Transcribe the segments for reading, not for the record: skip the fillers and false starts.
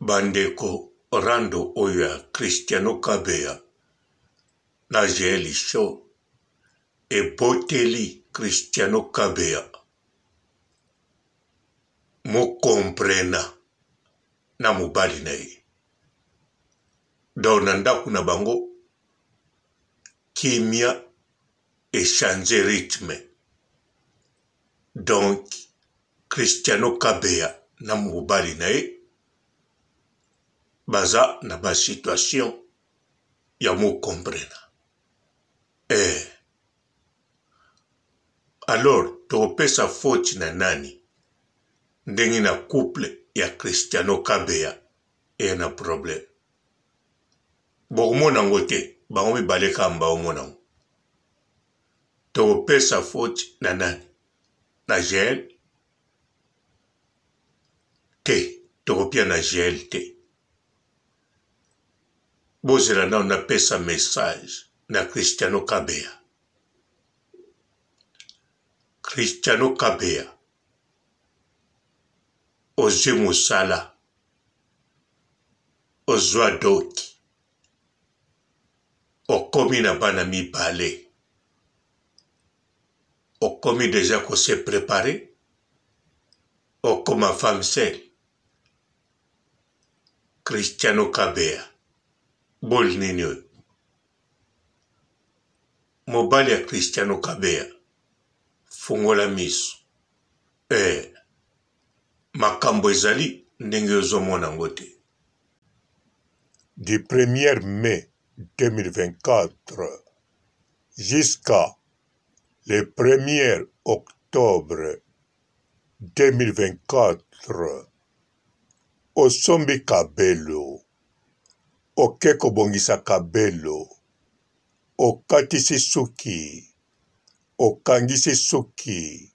Bandeko rando oyo ya Cristiano Kabeya na Jael Show eboteli Cristiano Kabeya mucomprena na mobali na ye donc na ndaku na bango kimia e changer rythme donc Cristiano Kabeya na mobali na ye baza na ba situation ya mo comprena eh. Alors tokopesa faute na nani ndenge na couple ya Cristiano Kabeya eya na problème? Bokomona yango te, bango mibale kaka baomona yango. Tokopesa faute na nani? Na Jael? Te, tokopia na Jael te. Bozela nano napesa message na Cristiano Kabeya. Cristiano Kabeya, ozwi mosala, ozwa doki, okomi na bana mibale, okomi dejà ko se preparer okoma femme seule? Cristiano Kabeya boli nini oyo? Mobali ya Cristiano Kabeya fungola misu eh makambo ezali ndenge ozo mona yango te. Du premier mai 2024 jusqu'à le premier octobre 2024 osombi kabelo, oke kobongisa kabelo, okatisi suki, okangisi suki,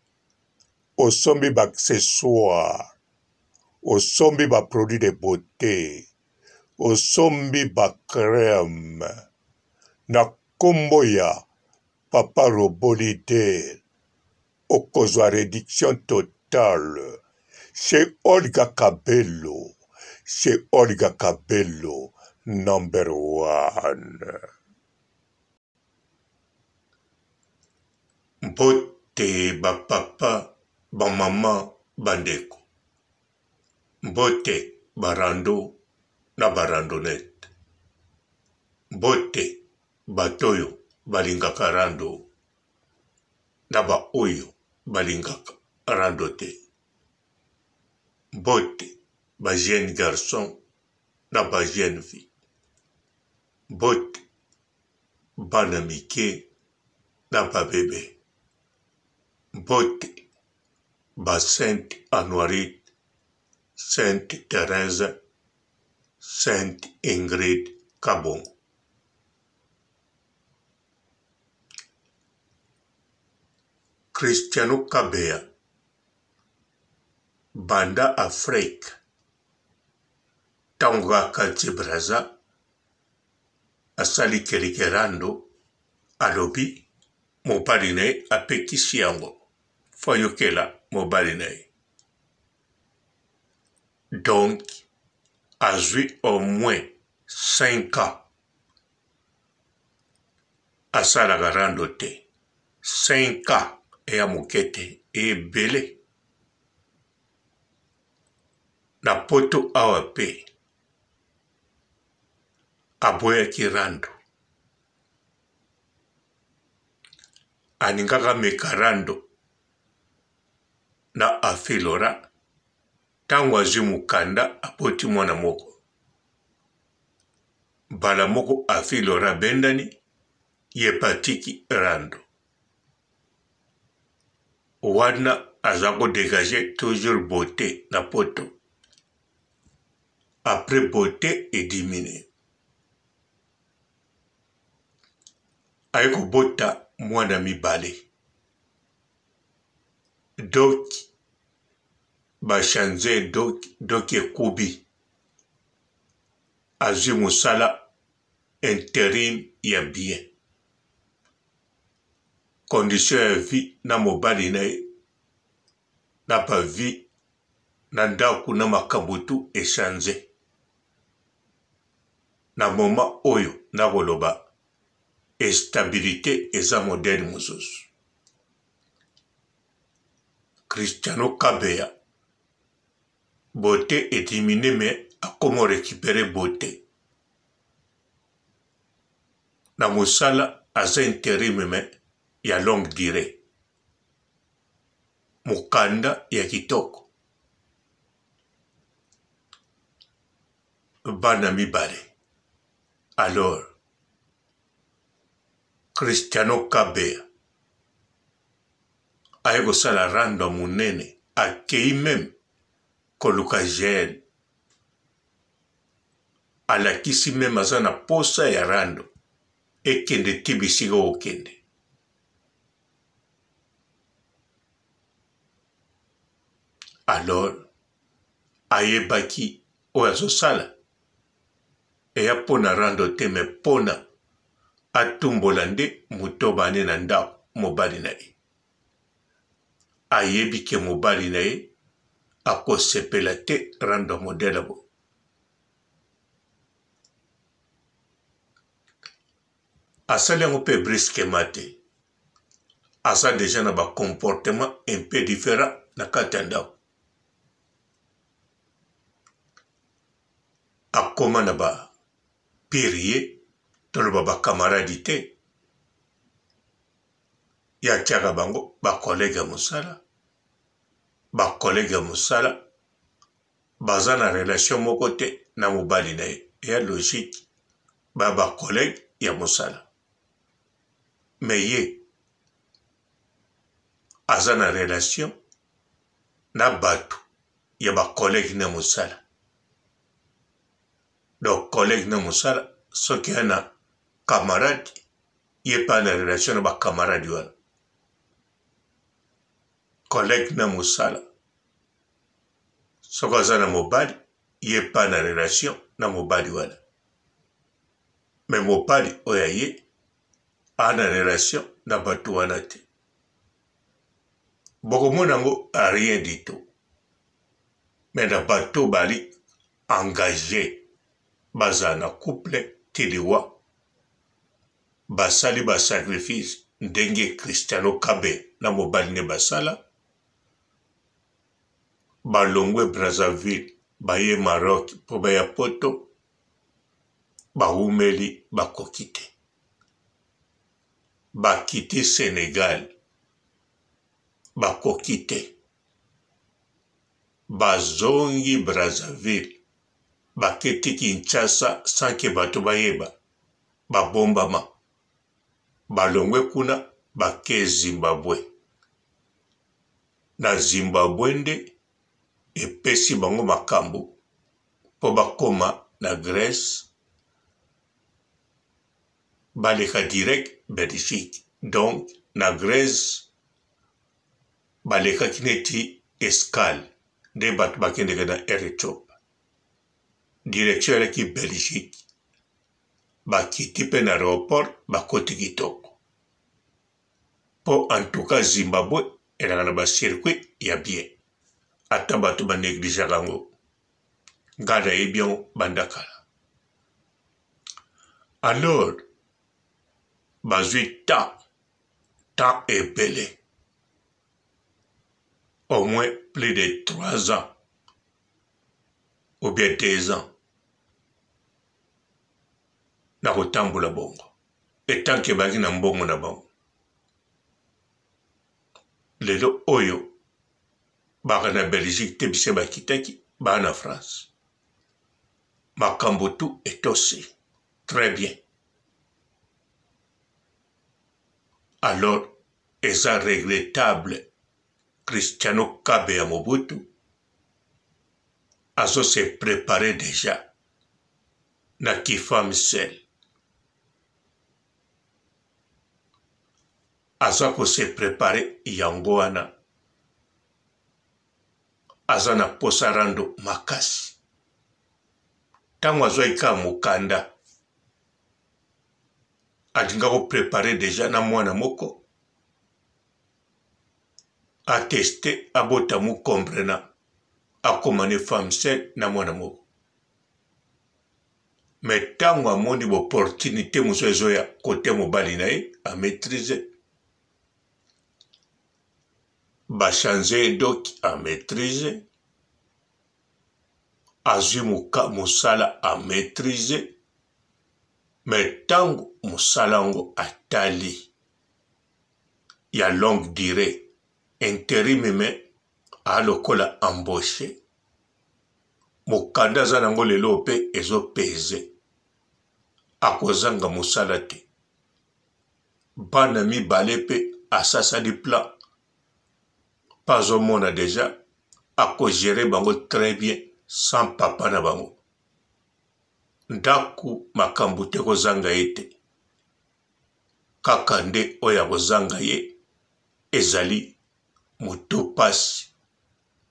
osombi ba accessoires, osombi ba produits de beaute, osombi ba crème na kombo ya papa robot leader okozwa reduction totale chez Olga Kabelo chez Olga Kabelo number one. Mbote ba papa, ba maman, ba ndeko. Mbote ba rando na ba randonnette. Mbote bato oyo balingaka rando na ba oyo balingaka rando te. Mbote ba jeunes garçons na ba jeunes filles. Mbote bana mike na ba bebe. Mbote ba Sainte Anuarite, Sainte Therèse, Sainte Ingrid Kabongo. Cristiano Kabeya banda Afrique tango akati Brazza asali keleke rando alobi mobali na ye apekisi yango fo ayokela mobali na ye donc azwi au moins 5 ans asalaka rando te 5 ans eya moke te ebele na poto awa pe aboyaki rando alingaka ameka rando na afilora ntango azwi mokanda aboti mwana moko Mbala moko Afi Laura abendani, ye pe atiki rando. Wana aza ko degager toujours beaute na poto. Après beaute e diminuer. Aye kobota mwana mibale. Doki ba changer doki, doki ekubi. Azui musala interim ya bien condition ya vie na mobali na ye na ba vie na ndaku na makambo tout e change. Na moment oyo nakoloba estabilite eza modèle mosusu. Cristiano Kabeya beauté e diminuer mais akoma ko recuperer beauté. Na mosala aza interim mais ya longue duree. Mokanda ya kitoko. Bana mibale alors Cristiano Kabeya aye kosala rando ya monene akeyi meme koluka gel alakisi meme aza na posa ya rando ekende ti bisika okende. Alors ayebaki oyo azosala eya mpo na rando te me mpona atumbola nde moto bane na ndako mobali na ye. Ayebi ke mobali na ye akosepela te rando ya modele boye. Asali yango mpe brusquement te. Aza dejà na ba comportement un peu different na kati ya ndako. Akoma na ba pire ye toloba ba camarade te. Ye atiaka bango ba collègue ya mosala, ba collègue ya mosala baza na relation moko te na mobali na ye. Eya logique ba ba collègue ya mosala. Mais ye aza na relation na batu ya ba collègue na mosala. Donc collègue na mosala soki aza na camarade ye pe aza na relation na ba camarade wana. Collègue na mosala soki aza na mobali ye pe aza na relation na mobali wana. Mais mobali oyo ya ye aza na relation na batu wana te. Bokomona yango rien du tout. Mais na bato bali engage bazala na couple ti liwa basali ba sacrifice ndenge Cristiano Kabe na mobali ne basala balongwe Brazzaville baye Maroc mpo baya poto bawumeli bakoki te bakiti Senegal bakoki te bazongi Brazzaville baketi Kinshasa sans que bato bayeba babombama balongwe kuna bake Zimbabwe na Zimbabwe nde epesi bango makambo mpo bakoma na Grèce baleka direct Belgique donc na Grèce balekaki neti escale nde bato bakendeke na Air Ethiopie direction elaki Belgique bakiti mpe na aeroport bakoti kitoko mpo en tout cas Zimbabwe elaka na ba circuit ya bien ata bato ba negligeaka yango ngai nayebi yango banda kala alors bazwi temps temps ebele au moins plus de 3 ans ou bien 2 ans na kotambola bongo etanke bazalaki na mbongo na bango lelo oyo baka na Belgique te bise bakitaki baa na France makambo tout etosi très bien alors eza regrettable Cristiano Kabe ya Mobutu azo se preparer dejà na ki femme seule aza ko se preparer yango wana aza na posa rando makasi ntango azwaki kaka mokanda alinga ko preparer dejà na mwana moko ateste abota mukomprena akoma ne femme seule na mwana moko. Mais ntango amoni b'opportunité mosusu ezoya kote mobali na ye a maîtrise, ba change ye doki a maîtrise, azwi mosala a maîtrise, mais ntango mosala yango atali ya longue durée interim mais a lokola embauche mokanda aza nango lelo mpe ezo pese akozanga mosala te bana mibale mpe asasali plan mpe azomona deja akogere bango très bien sans papa na bango ndako makambo te kozanga ye te kaka nde oyo akozanga ye ezali moto pasi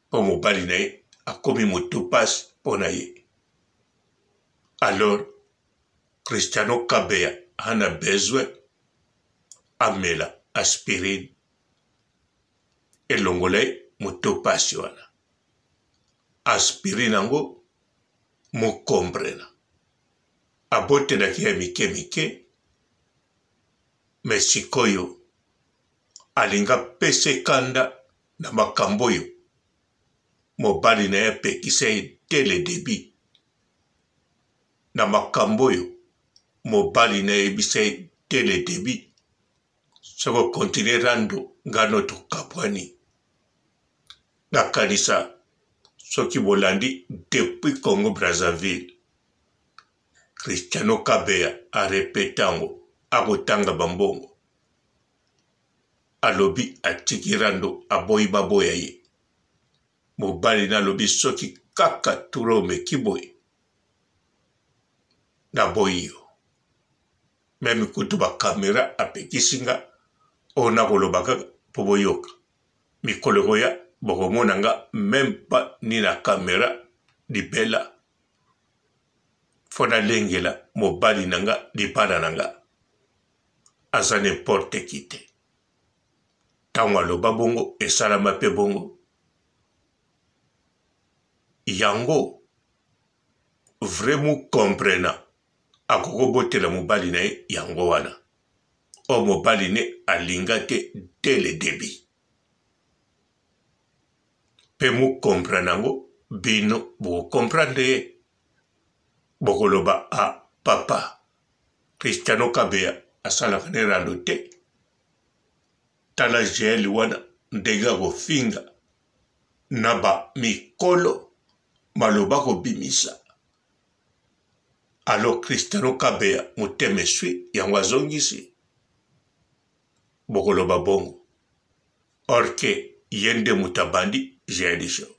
mpo mobali na ye akomi moto pasi mpo na ye. Alors Cristiano Kabeya a na besoin amela aspirine elongola ye moto pasi wana. Aspirine yango mokomprena abotelaki ya mike mike me sikoyo alinga apesa ye kanda na makambo oyo mobali na ye apekisa ye dès le debut, na makambo oyo mobali na ye ayebisa ye dès le debut, soki o continuer rando nga no tokabwani. Nakanisa soki bolandi depuis Congo Brazzaville, Cristiano Kabeya a repeta yango, akotanga ba mbongo. Alobi atiki rando aboyi baboya ye. Mobali na alobi soki kaka tour omeki boye naboyi yo. Meme kutu ba camera apekisi nga oyo nakoloba kaka po boyoka. Mikolo ekoya bokomona nga meme pas ni na camera libela. Fo nalengela mobali na nga libala na nga. Aza n'importe qui te. Tango aloba bongo esalama pe bongo. Yango vrai mu comprena akoki kobotela mobali na ye yango wana. Oyo mobali ne alinga te dès le debut. Pe mu comprena yango bino boko comprendre ye. Bokoloba ah papa Cristiano Kabeya asalaka ne rando te. Tala Jael wana ndenge akofinga na ba mikolo maloba kobimisa. Alors Cristiano Kabeya motema eswi yango azongisi. Bokoloba bongo. Or que ye nde moto abandi Jael Show.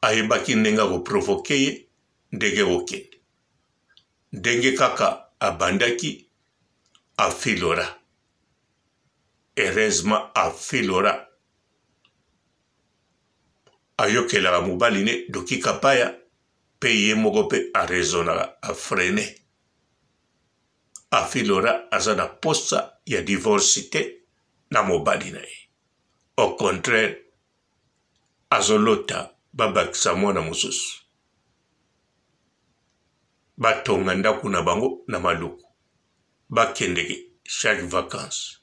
Ayebaki ndenge akoprovoke ye ndenge ekokende. Ndenge kaka abandaki afilora. Heureusement afilora. Ayokelaka mobali ne Doki Kapaya pe ye moko pe a raisonnaka a freine. Afilora aza na posa ya divorce te na mobali na ye. Au contraire azolota babakisa mwana mosusu. Batonga ndaku na bango na maluku bakendeke chaque vacances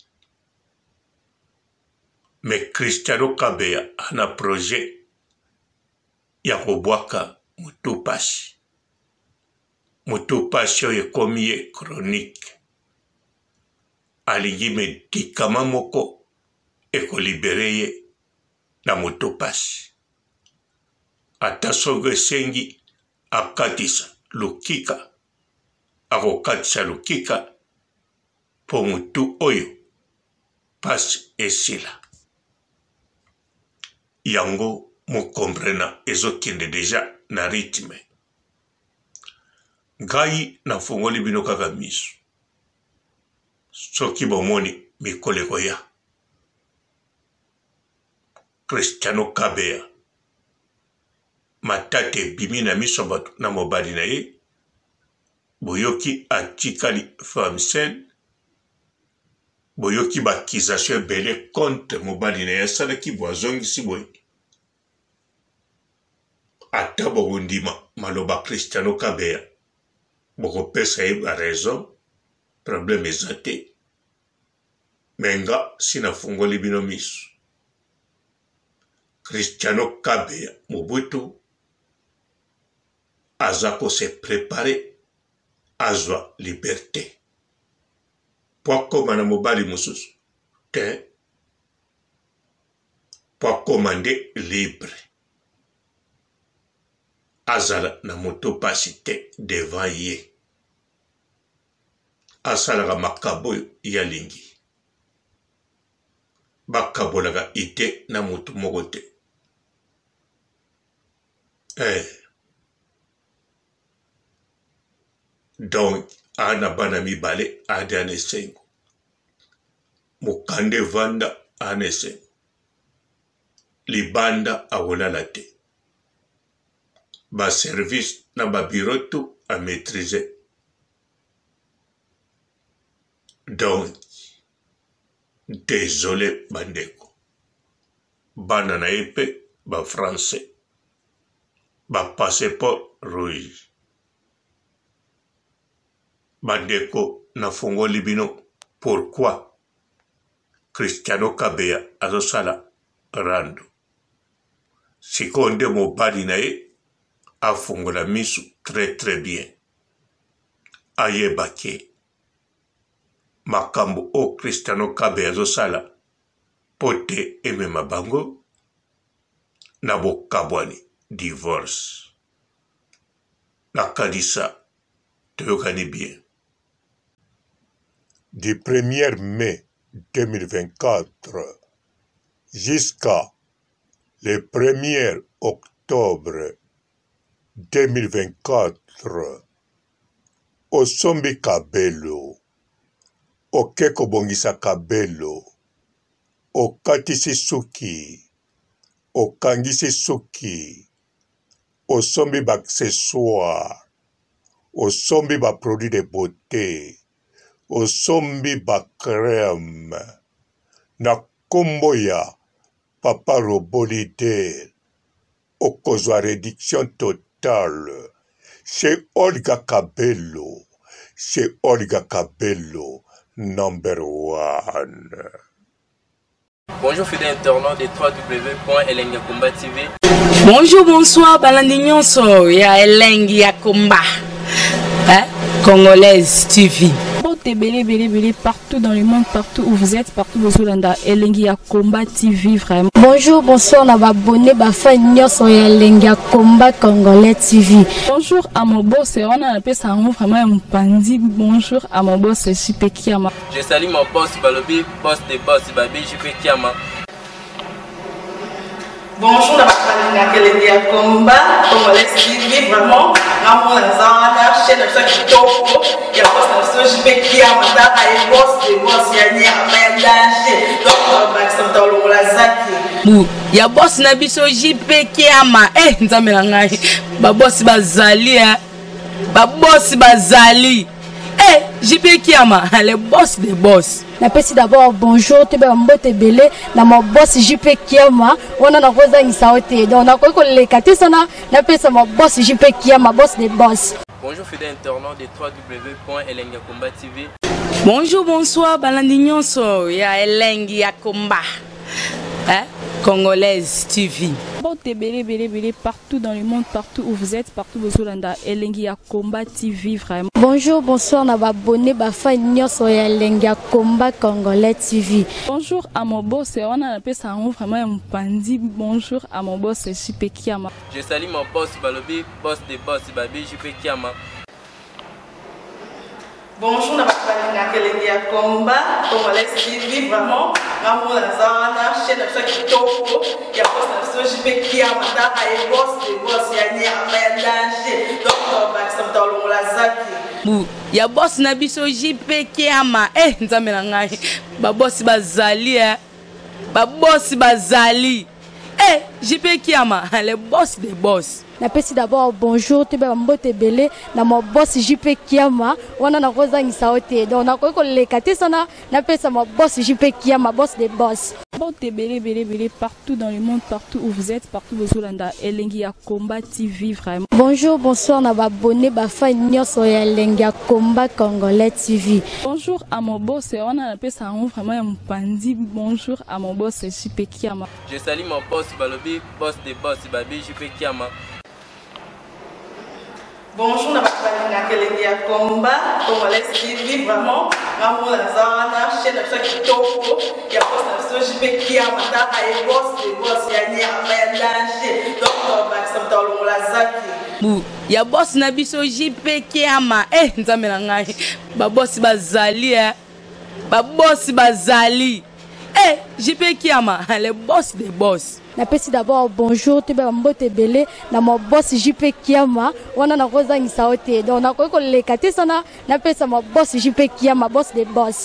mais Cristiano Kabeya ana projet ya kobwaka mutu pasi mutu pasi oyo ekomi ye chronique alingi medicament moko ekolibere ye na mutu pasi ata soki esengi akatisa lokika, akokatisa lokika mpo motu oyo pasi esila. Yango mokomprena ezokende deja na rythme. Ngai nafongoli bino kaka miso. Soki bomoni mikolo ekoya. Cristiano Kabeya Matata ebimi na miso ya bato na mobali na ye, boyoki atikali femme seule, boyoki ba accusation ebele contre mobali na ye asalaki boye azongisi boye. Ata bokondima maloba Cristiano Kabeya, bokopesa ye ba raison, problème eza te. Mais nga si nafungoli bino misu. Cristiano Kabeya Mobutu aza ko se preparer azwa liberte po akoma na mobali mosusu te, po akoma nde libre. Azala na moto pasi te devant ye. Asalaka makambo oyo ye alingi. Bakabolaka idee na moto moko te. Eh. Donc, aa na bana mibale, aa na esengo. Mokanda evanda, aa na esengo. Libanda akolala te. Ba service na ba bureau tout a maitriser. Donc desole bandeko. Bana na ye pe ba français. Ba passeport rouge. Bandeko nafongoli bino pourquoi Cristiano Kabeya azosala rando. Sikoyo nde mobali na ye afongola misu très très bien. Ayeba ke makambo oyo Cristiano Kabeya azosala mpo te emema bango na bokabwani, divorce. Nakanisa toyokani bien. Du premier mai 2024 jusqu'à le premier octobre 2024, osombi kabelo, oke kobongisa kabelo, okatisi suki, okangisi suki, osombi ba accessoires, osombi ba produits de beaute, osombi ba crème na kombo ya papa robot leader, okozwa reduction totale chez Olga Kabelo, chez Olga Kabelo number one. Bonjour fidèles internautes de www.elengiyakomba TV. Bonjour, bonsoir, balandi nyonso ya Elengi ya Komba. Hein? Congolaise TV. Mbote ebele ebele ebele partout dans le monde, partout où vous êtes, partout bozolanda Elengi ya Combat TV vraiment. Bonjour, bonsoir na ba abonné ba fan nyonso ya Elengi ya Combat Congolais TV. Bonjour à mon boss, wana napesa yango vraiment ya mopanzi. Bonjour à mon boss JP Kiama. Je salue mon boss balobi boss de boss babi JP Kiama. Bonjour na bato balingaka elengi ya combat congolais TV vraiment ngamona naza wana chaîne na biso ya kitoko ya boss na biso JP Kiama tala ye boss de boss ya nyama ya danger donc bakisa moto alongola zaki bu ya boss na biso JP Kiama eh nzambe na ngai ba boss bazali eh ba boss bazali eh JP Kiama le boss de boss. Napesi d'abord bonjour toyeba ba mbote ebele na ma boss JP Kiama wana nakozangisa yo te donc nakoki koleka te sana napesa ma boss JP Kiama boss de boss. Bonjour fidèle internaute de www.elengiyakomba.tv. Bonjour, bonsoir, balandi nyonso ya Elengi ya Komba. Hein? Congolaise TV. Mbote ebele ebele ebele partout dans le monde, partout où vous êtes, partout bozolanda Elengi ya Combat TV vraiment. Bonjour, bonsoir na ba abonné ba fan nyonso ya Elengi ya Combat Congolais TV. Bonjour à mon boss, wana napesa yango vraiment ya mopanzi. Bonjour à mon boss JP Kiama. Je salue mon boss balobi boss de boss babi JP Kiama. Bonjour na bato balingaka elengi ya combat congolais TV vraiment ngamona naza wana chaîne na biso ya kitoko ya boss na biso JP Kiama tala ye boss de boss ya nyama ya danger donc bakisa moto alongola zaki bu ya boss na biso JP Kiama eh nzambe na ngai ba boss bazali eh ba boss bazali eh JP Kiama le boss de boss. Napesi d'abord bonjour toyeba ba mbote ebele na ma boss JP Kiama wana nakozangisa yo te donc nakoki koleka te sana napesa ma boss JP Kiama boss de boss. Bambote ebele ebele ebele partout dans le monde, partout où vous êtes, partout bozolanda Elengi ya Combat TV vraiment. Bonjour, bonsoir na ba abonné ba fan nyonso ya Elengi ya Combat Congolais TV. Bonjour à mon boss, wana napesa yango vraiment ya mopanzi. Bonjour à mon boss JP Kiama. Je salue mon boss balobi boss de boss babi JP Kiama. Bonjour na bato balingaka elengi ya combat congolais TV, vraiment nga moko naza wana, chaîne na biso ya kitoko ya boss na biso JP Kiama, taka ye boss de boss ya nyama ya danger, donc tobakisa moto alongola zaki bu ya boss na biso JP Kiama. Eh, nzambe na ngai, babosi bazali, eh babosi bazali, eh JP Kiama, le boss de boss. Napesi d'abord bonjour, toyeba bambote ebele na ma boss JP Kiama, wana nakozangisa yo te, donc nakoki koleka te sana napesa ma boss JP Kiama, boss de boss.